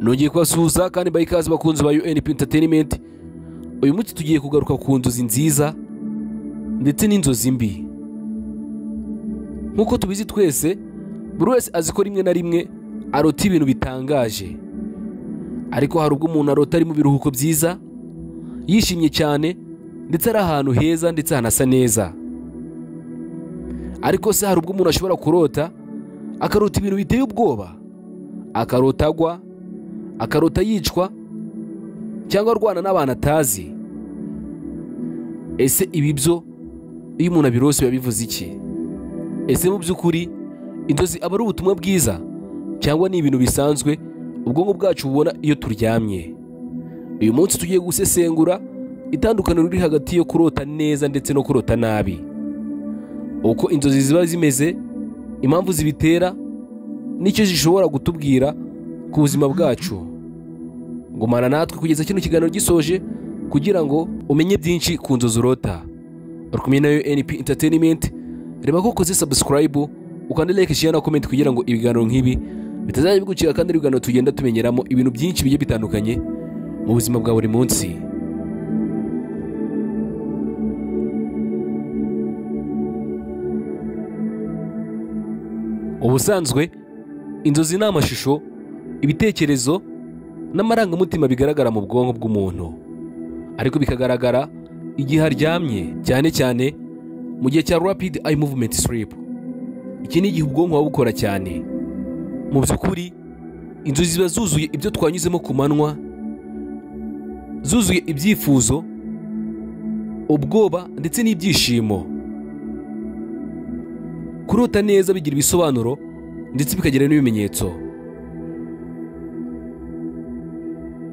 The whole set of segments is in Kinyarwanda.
Nongeye kubasuhuza kandi mbaha ikaze bakunzi ba UNP Entertainment. Uyu munsi tugiye kugaruka ku nzozi nziza ndetse n'inzozi mbi. Nkuko tubizi twese, buri wese azi ko rimwe na rimwe arota ibintu bitangaje. Ariko hari ubwo umuntu arota ari mu biruhuko byiza, yishimye cyane ndetse ari ahantu heza ndetse hanasa neza. Ariko se hari ubwo umuntu ashobora kurota akarota ibintu biteye ubwoba, akarota agwa, akarota yicwa cyangwa arwana n'abantu atazi. Ese ibi byo iyo umuntu abirose biba bivuze iki? Ese mu by'ukuri inzozi aba ari ubutumwa bwiza cyangwa ni ibintu bisanzwe ubwonko bwacu bubona iyo turyamye? Uyu munsi tugiye gusesengura itandukaniro riri hagati yo kurota neza ndetse no kurota nabi, uko inzozi ziba zimeze, impamvu zibitera n'icyo zishobora kutubwira ku buzima bwacu. Gumana natwe kugeza kino kiganiro gisoje kugira ngo umenye byinshi ku nzozi urota. Uri kumwe na UNP Entertainment. Reba ko ukoze subscribe, ukande like, share na comment kugira ngo ibiganiro nk'ibi bitazajya bigucika, kandi ibiganiro tugenda tumenyeramo ibintu byinshi bigiye bitandukanye mu buzima bwa buri munsi. Ubusanzwe inzozi ni amashusho, ibitekerezo n'amarangamutima bigaragara mu bwonko bw'umuntu, ariko bikagaragara igihe aryamye, cyane cyane mu gihe cya rapid eye movement sleep. Iki ni igihe ubwonko buba bukora cyane. Mu by'ukuri inzozi ziba zuzuye ibyo twanyuzemo ku manywa, zuzuye ibyifuzo, ubwoba ndetse n'ibyishimo. Kurota neza bigira ibisobanuro ndetse bikagira n'ibimenyetso.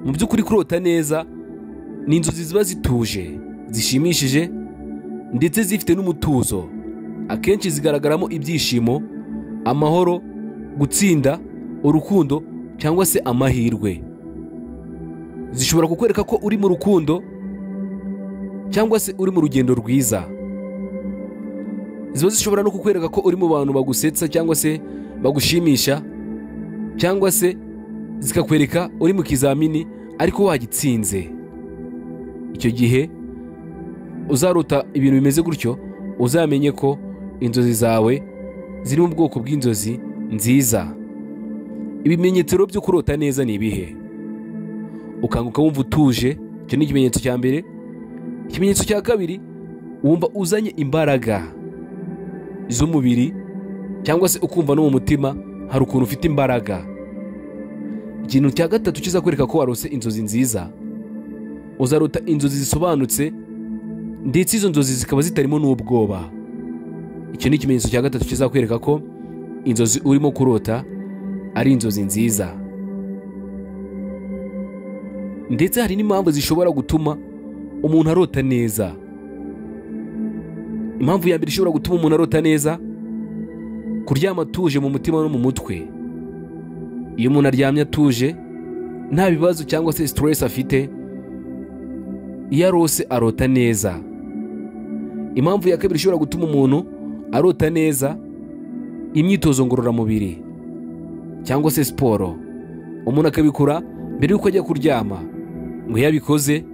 Mu by'ukuri kurota neza ni inzozi ziba zituje, zishimishije ndetse zifite n'umutuzo. Akenshi zigaragaramo ibyishimo, amahoro, gutsinda, urukundo cyangwa se amahirwe. Zishobora kukwereka ko uri mu rukundo cyangwa se uri mu rugendo rwiza. Ziba zishobora no kukwereka ko uri mu bantu bagusetsa cyangwa se bagushimisha, cyangwa se zikakwereka uri mu kizamini ariko wagitsinze. Icyo gihe uzarota ibintu bimeze gutyo, uzamenye ko inzozi zawe ziri mu bwoko bw'inzozi nziza. Ibimenyetso byo kurota neza ni ibihe? Ukanguka wumva utuje, icyo ni ikimenyetso cya mbere. Ikimenyetso cya kabiri, wumva uzanye imbaraga z'umubiri cyangwa se ukumva no mu mutima hari ukuntu ufite imbaraga. Ikintu cya gatatu kizakwereka ko warose inzozi nziza, uzarota inzozi zisobanutse ndetse izo nzozi zikaba zitarimo n'ubwoba. Icyo ni ikimenyetso cya gatatu kizakwereka ko inzozi urimo kurota ari inzozi nziza. Ndetse hari n'impamvu zishobora gutuma umuntu arota neza. Impamvu ya mbere ishobora gutuma umuntu arota neza, kuryama atuje mu mutima no mu mutwe. Iyo umuntu aryamye atuje, nta bibazo cyangwa se stress afite, iyo arose arota neza. Impamvu ya kabiri ishobora gutuma umuntu arota neza, imyitozo ngororamubiri cyangwa se siporo. Umuntu akabikora mbere yuko ajya kuryama. Ngo iyo abikoze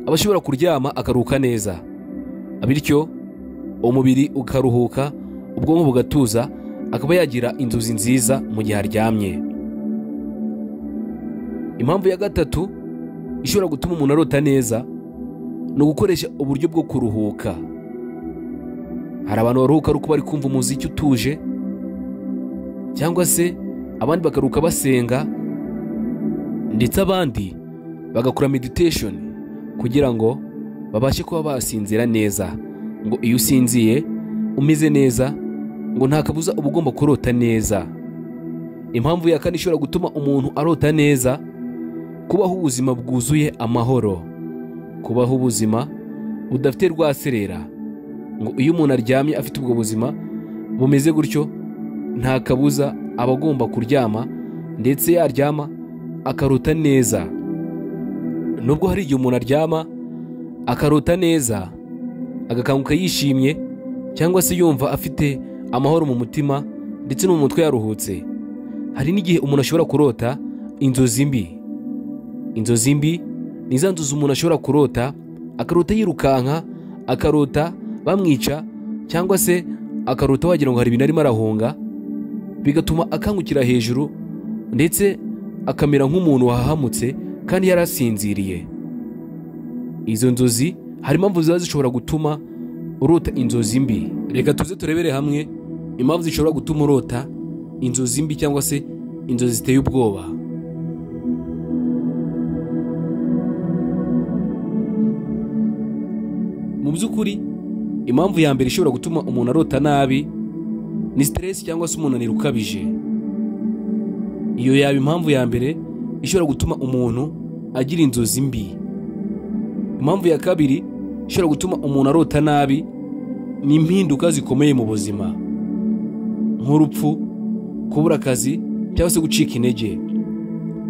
aba ashobora kuryama akaruhuka neza, bityo umubiri ukaruhuka, ubwonko bugatuza, akaba yagira inzozi nziza mu gihe aryamye. Impamvu ya gatatu ishobora gutuma umuntu arota neza ni ugukoresha uburyo bwo kuruhuka. Hari abantu baruhuka ari uko bari kumva umuziki utuje, cyangwa se abandi bakaruhuka basenga, ndetse abandi bagakora meditation kugira ngo babashe kuba basinzira neza. Ngo iyo usinziye umeze neza, ngo nta kabuza uba ugomba kurota neza. Impamvu ya kane ishobora gutuma umuntu arota neza, kubaho ubuzima bwuzuye amahoro, kubaho ubuzima budafite rwaserera. Ngo iyo umuntu aryamye afite ubwo buzima bumeze gutyo, nta kabuza aba agomba kuryama, ndetse yaryama akarota neza. Nubwo hari igihe umuntu aryama akarota neza, agakanguka yishimye cyangwa se yumva afite amahoro mu mutima ndetse no mu mutwe yaruhutse, hari n'igihe umuntu ashobora kurota inzozi mbi. Inzozi mbi ni za nzozi umuntu ashobora kurota, akarota yirukanka, akarota bamwica, cyangwa se akarota wagira ngo hari ibintu arimo arahunga, bigatuma akangukira hejuru ndetse akamera nk'umuntu wahahamutse kandi yarasinziriye. Izo nzozi hari impamvu ziba zishobora gutuma urota inzozi mbi. Reka tuze turebere hamwe impamvu zishobora gutuma urota inzozi mbi cyangwa se inzozi ziteye ubwoba. Mu by'ukuri impamvu ya mbere ishobora gutuma umuntu arota nabi ni stress cyangwa se umunaniro ukabije. Iyo yaba impamvu ya mbere ishobora gutuma umuntu agira inzozi mbi. Impamvu ya kabiri ishobora gutuma umuntu arota nabi ni impinduka zikomeye mu buzima, nk'urupfu, kubura akazi cyangwa se gucika intege.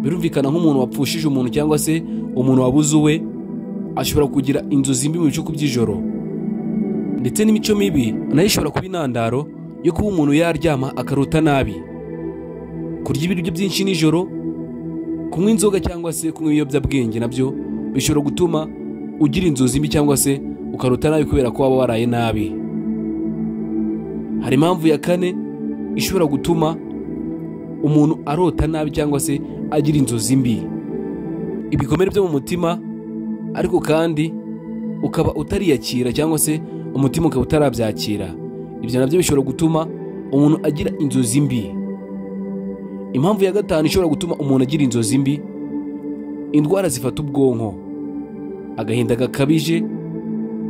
Birumvikana nk'umuntu wapfushije umuntu cyangwa se umuntu wabuze uwe ashobora kugira inzozi mbi mu bicuku by'ijoro. Ndetse n'imico mibi nayo ishobora kuba intandaro yo kuba umuntu yaryama akarota nabi. Kurya ibiryo byinshi nijoro, kunywa inzoga cyangwa se kunywa ibiyobyabwenge nabyo bishobora gutuma ugira inzozi mbi cyangwa se ukarota nabi kubera ko waba waraye nabi. Hari impamvu ya kane ishobora gutuma umuntu arota nabi cyangwa se agira inzozi mbi: ibikomere byo mu mutima, ariko kandi ukaba utariyakira cyangwa se umutima ukaba utarabyakira. Ibyo nabyo bishobora gutuma umuntu agira inzozi mbi. Impamvu ya gatanu ishobora gutuma umuntu agira inzozi mbi: indwara zifata ubwonko, agahinda gakabije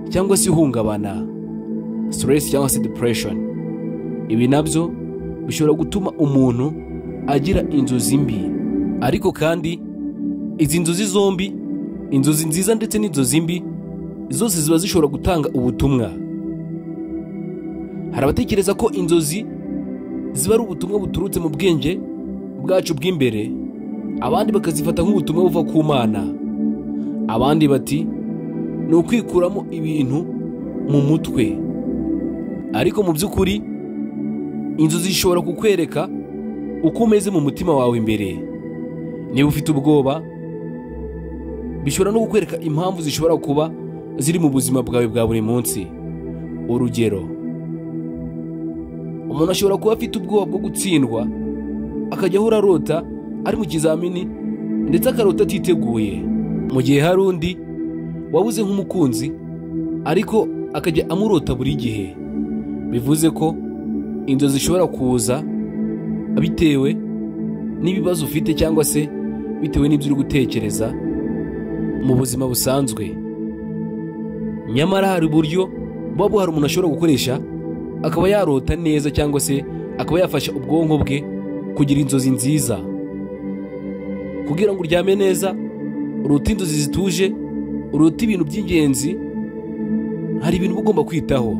cyangwa se ihungabana, stress cyangwa se depression. Ibi nabyo bishobora gutuma umuntu agira inzozi mbi. Ariko kandi izi nzozi zombi, inzozi nziza ndetse n'inzozi mbi, zose ziba zishobora gutanga ubutumwa. Hari abatekereza ko inzozi ziba ari ubutumwa buturutse mu bwenge bwacu bw'imbere, abandi bakazifata nk'ubutumwa buva ku Mana, abandi bati ni ukwikuramo ibintu mu mutwe. Ariko mu by'ukuri inzozi zishobora kukwereka uko umeze mu mutima wawe imbere. Niba ufite ubwoba, bishobora no kukwereka impamvu zishobora kuba ziri mu buzima bwawe bwa buri munsi. Urugero, umuntu ashobora kuba afite ubwoba bwo gutsindwa, akajya ahora arota ari mu kizamini ndetse akarota atiteguye, mu gihe hari undi wabuze nk'umukunzi ariko akajya amurota buri gihe. Bivuze ko inzozi zishobora kuza bitewe n'ibibazo ufite cyangwa se bitewe n'ibyo uri gutekereza mu buzima busanzwe. Nyamara hari uburyo buba buhari umuntu ashobora gukoresha akaba yarota neza cyangwa se akaba yafasha ubwonko bwe kugira inzozi nziza. Kugira ngo uryame neza, urote inzozi zituje, urote ibintu by'ingenzi, hari ibintu uba ugomba kwitaho.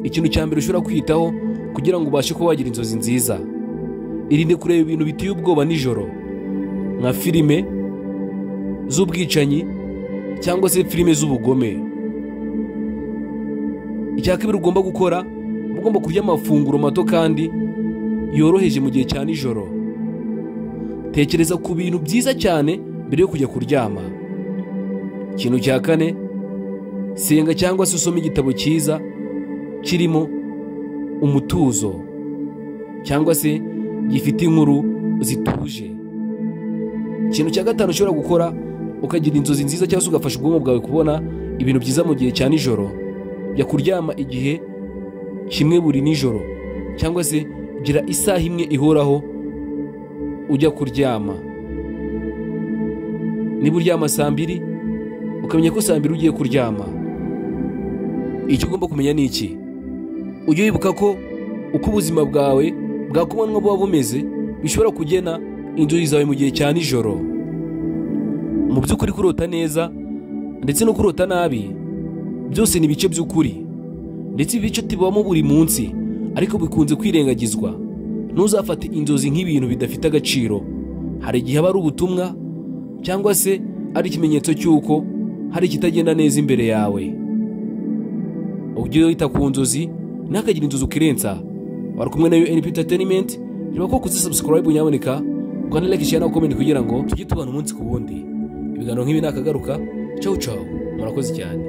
Ikintu cya mbere ushobora kwitaho kugira ngo ubashe kuba wagira inzozi nziza: irinde kureba ibintu biteye ubwoba nijoro, nka filime z'ubwicanyi cyangwa se filime z'ubugome. Icya kabiri ugomba gukora, ugomba kurya amafunguro mato kandi yoroheje mu gihe cya nijoro. Tekereza ku bintu byiza cyane mbere yo kujya kuryama. Ikintu cya kane, senga cyangwa se usome igitabo cyiza kirimo umutuzo cyangwa se gifite inkuru zituje. Ikintu cya gatanu ushobora gukora ukagira inzozi nziza cyangwa se ugafasha ubwonko bwawe kubona ibintu byiza mu gihe cya nijoro, jya kuryama igihe kimwe buri nijoro cyangwa se gira isaha imwe ihoraho ujya kuryama. Niba uryama saa 2, ukamenya ko saa 2 ugiye kuryama. Icyo ugomba kumenya ni iki: ujye wibuka ko uko ubuzima bwawe bwa kumanywa buba bumeze bishobora kugena inzozi zawe mu gihe cya nijoro. Mu by'ukuri kurota neza ndetse no kurota nabi byose ni ibice by'ukuri, ndetse ibice tubamo buri munsi ariko bikunze kwirengagizwa. Ntuzafate inzozi nk'ibintu bidafite agaciro. Hari igihe aba ari ubutumwa cyangwa se ari ikimenyetso cy'uko hari ikitagenda neza imbere yawe. Ujye wita ku nzozi, ntihakagire inzozi ukirenza. Wari kumwe na UNP Entertainment. Niba ko kuzi subscribe nyaboneka, ukanda like, share na comment kugira ngo tujye tubana umunsi ku wundi. Ibiganiro nk'ibi nakagaruka. Cawu cawu, murakoze cyane.